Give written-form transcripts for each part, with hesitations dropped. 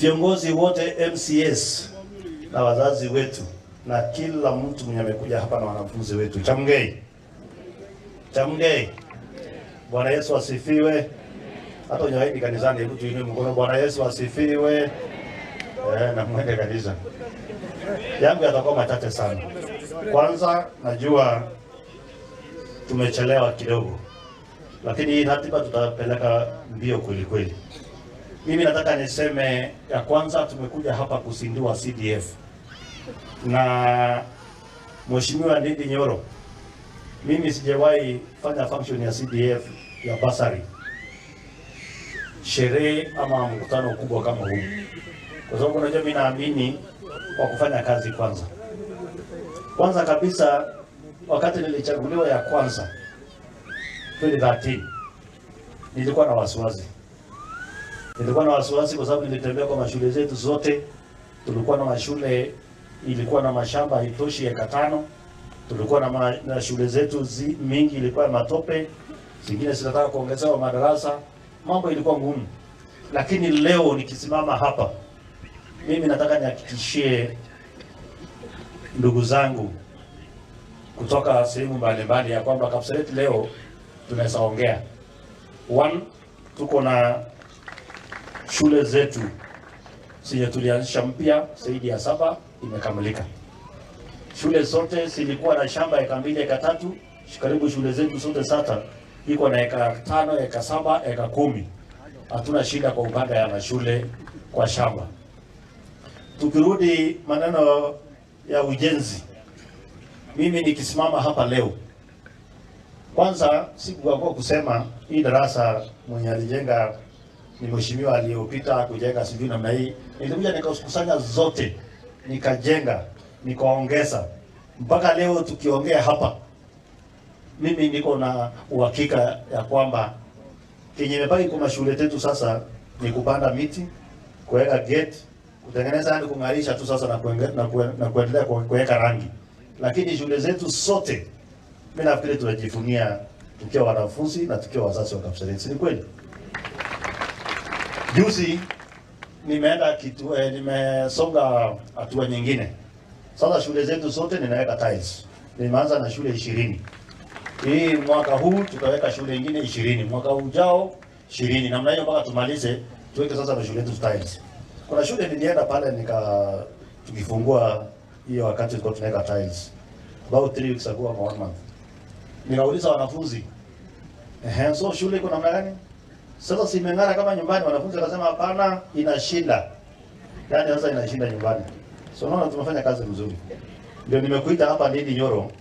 Viongozi wote MCAs na wazazi wetu na kila mtu mwenye amekuja hapa na wanafunzi wetu. Chamgei. Chamgei. Bwana Yesu asifiwe. Hata wenye kanisani, hebu tuinue mkono. Bwana Yesu asifiwe. Na mwende kanisa. Yangu yatakuwa machache sana. Kwanza najua tumechelewa kidogo, lakini hii ratiba tutapeleka mbio kweli kweli. Mimi nataka niseme ya kwanza, tumekuja hapa kuzindua CDF na Mheshimiwa Ndindi Nyoro. Mimi sijawahi fanya function ya CDF ya bursary, sherehe ama mkutano kubwa kama huu, kwa sababu unajua mimi naamini kwa kufanya kazi kwanza. Kwanza kabisa, wakati nilichaguliwa ya kwanza 2013 nilikuwa na wasiwasi. Nilikuwa na wasiwasi kwa sababu nilitembea kwa mashule zetu zote. Tulikuwa na mashule ilikuwa na mashamba haitoshi eka 5. Tulikuwa na shule zetu mingi ilikuwa ya matope, zingine zinataka kuongezewa madarasa. Mambo ilikuwa ngumu. Lakini leo nikisimama hapa, mimi nataka nihakikishie ndugu zangu kutoka sehemu mbalimbali ya kwamba Kapseret leo tunaweza ongea. One, tuko na shule zetu zenye tulianzisha mpya zaidi ya 7 imekamilika. Shule zote zilikuwa na shamba eka 2, eka 3, karibu shule zetu zote sasa iko na eka 5, eka 7, eka 10. Hatuna shida kwa upande ya mashule kwa shamba. Tukirudi maneno ya ujenzi, mimi nikisimama hapa leo, kwanza sikuwa kusema hii darasa mwenye alijenga ni mheshimiwa aliyopita kujenga sijui namna hii. Nilikuja nikakusanya zote, nikajenga, nikaongeza. Mpaka leo tukiongea hapa, mimi niko na uhakika ya kwamba kenye imebaki kwa mashule yetu sasa ni kupanda miti, kuweka gate, kutengeneza, yani kung'arisha tu sasa na kuendelea kuweka rangi. Lakini shule zetu sote mimi nafikiri tunajivunia tukiwa wanafunzi na tukiwa wazazi wa Kapseret. Si ni kweli? Juzi nimeenda kitu, nimesonga hatua nyingine. Sasa shule zetu zote ninaweka tiles. Nimeanza na shule 20. Hii mwaka huu tutaweka shule nyingine 20, mwaka ujao 20. Namna hiyo mpaka tumalize tuweke sasa na shule zetu tiles. Kuna shule nilienda pale tukifungua hiyo wakati tulikuwa tunaweka tiles. About 3 weeks ago ama 1 month. Nikauliza wanafunzi, so shule iko namna gani? Sasa si imeng'ara kama nyumbani? Wanafunzi wakasema hapana, inashinda. Yaani sasa inashinda nyumbani. So unaona tumefanya kazi mzuri. Ndio nimekuita hapa Ndindi Nyoro.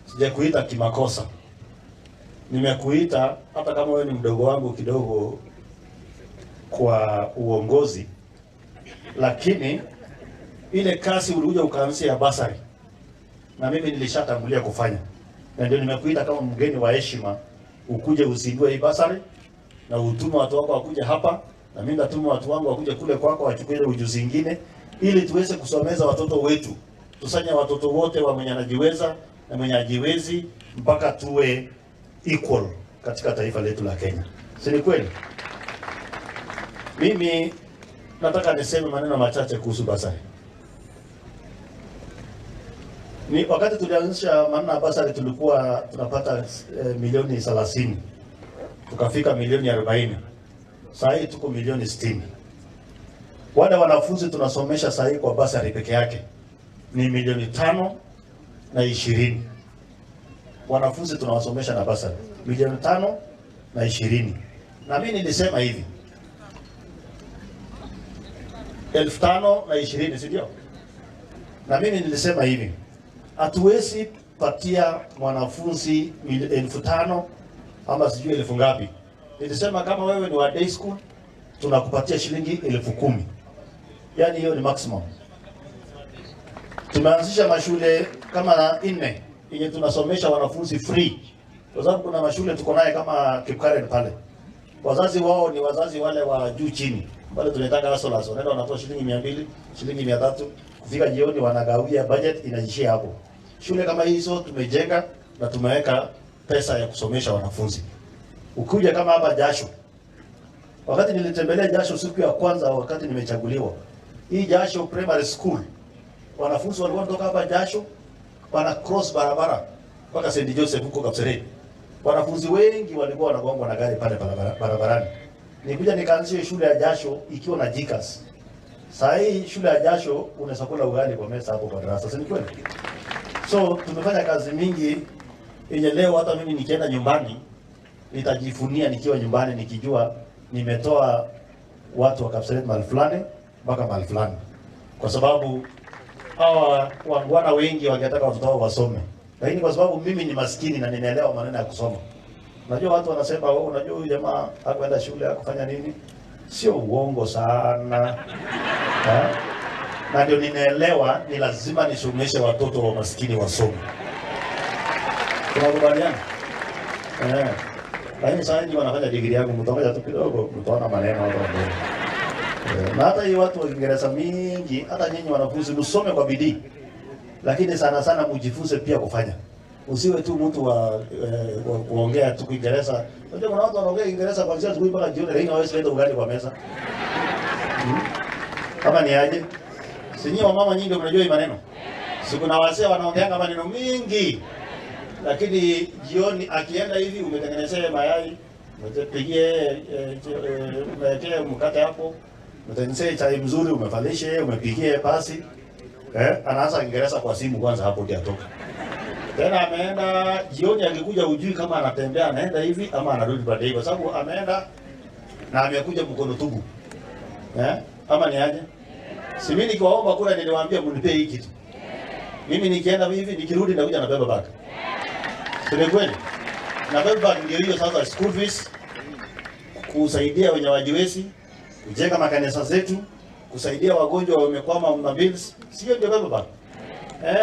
Sijakuita kimakosa. Nimekuita hata kama wewe ni mdogo wangu kidogo kwa uongozi, lakini ile kazi ulikuja ukaanzia ya bursary na mimi nilishatangulia kufanya. Na ndio nimekuita kama mgeni wa heshima ukuje uzindue hii bursary na utume watu wako wakuje hapa na mimi natuma watu wangu wakuje kule kwako wachukue ile ujuzi ingine ili tuweze kusomeza watoto wetu. Tusanye watoto wote wa mwenye anajiweza na mwenye hajiwezi mpaka tuwe equal katika taifa letu la Kenya. Si ni kweli? Mimi nataka niseme maneno machache kuhusu bursary. Ni wakati tulianzisha maneno ya bursary tulikuwa tunapata milioni 30. Tukafika milioni 40. Saa hii tuko milioni 60. Wale wanafunzi tunasomesha saa hii kwa bursary peke yake ni milioni 5 na 20. Wanafunzi tunawasomesha na bursary milioni 5 na 20. Na mimi nilisema hivi 5,020, si ndio? Na mimi nilisema hivi, hatuwezi patia mwanafunzi 5,000 ama sijui 1,000 ngapi. Nilisema kama wewe ni wa day school tunakupatia shilingi 10,000. Yaani hiyo ni maximum. Tumeanzisha mashule kama 4 yenye tunasomesha wanafunzi free. Kwa sababu kuna mashule tuko naye kama Kipkaren pale. Wazazi wao ni wazazi wale wa juu chini. Wale tunaitanga hustlers, wanaenda wanatoa shilingi 200, shilingi 300, kufika jioni wanagawia, budget inaishia hapo. Shule kama hizo tumejenga na tumeweka pesa ya kusomesha wanafunzi. Ukikuja kama hapa Jasho, Wakati nilitembelea Jasho siku ya kwanza wakati nimechaguliwa, hii Jasho Primary School, wanafunzi walikuwa wanatoka hapa Jasho wana cross barabara mpaka St. Joseph huko Kapseret. Wanafunzi wengi walikuwa wanagongwa na gari pale barabarani. Nikuja nikaanzisha shule ya Jasho ikiwa na jikas. Saa hii shule ya Jasho unaweza kula ugali kwa meza hapo kwa darasa, si ni kweli? So tumefanya kazi mingi yenye leo hata mimi nikienda nyumbani nitajifunia nikiwa nyumbani nikijua nimetoa watu wa Kapseret mahali fulani mpaka mahali fulani, kwa sababu hawa wangwana wengi wangetaka watoto wao wasome, lakini kwa sababu mimi ni maskini na ninaelewa maneno ya kusoma. Unajua watu wanasema wewe, unajua huyu jamaa hakwenda shule, hakufanya nini. Sio uongo sana ha? Na ndio ninaelewa ni lazima nisomeshe watoto wa maskini wasome. Tunakubaliana eh? Lakini sasa hivi wanafanya degree yangu, mtakuja tu kidogo, mtaona maneno hapo mbele. Na hata hii watu wa Kiingereza mingi, hata nyinyi wanafunzi msome kwa bidii, lakini sana sana mjifunze pia kufanya. Usiwe tu mtu wa kuongea tu Kiingereza. Unajua kuna watu wanaongea Kiingereza kuanzia asubuhi mpaka jioni, lakini hawawezi leta ugali kwa meza. Kama ni aje? Si nyinyi wamama nyingi mnajua hii maneno? Si kuna wazee wanaongeanga maneno mingi. Lakini jioni akienda hivi umetengenezea mayai, umepigie umewekea mkate hapo, umetengenezea chai mzuri, umevalishe, umepigie pasi. Anaanza Kiingereza kwa simu kwanza hapo ndio atoka. Tena ameenda jioni, akikuja hujui kama anatembea anaenda hivi ama anarudi baadaye, kwa sababu ameenda na amekuja mkono tubu. Ama ni aje? Si mimi nikiwaomba kura niliwaambia mnipe hii kitu. Mimi nikienda hivi nikirudi nakuja na beba bag. Si ni kweli? Na beba bag ndio hiyo sasa, school fees, kusaidia wenye wajiwezi, kujenga makanisa zetu, kusaidia wagonjwa wamekwama na bills. Sio ndio beba bag?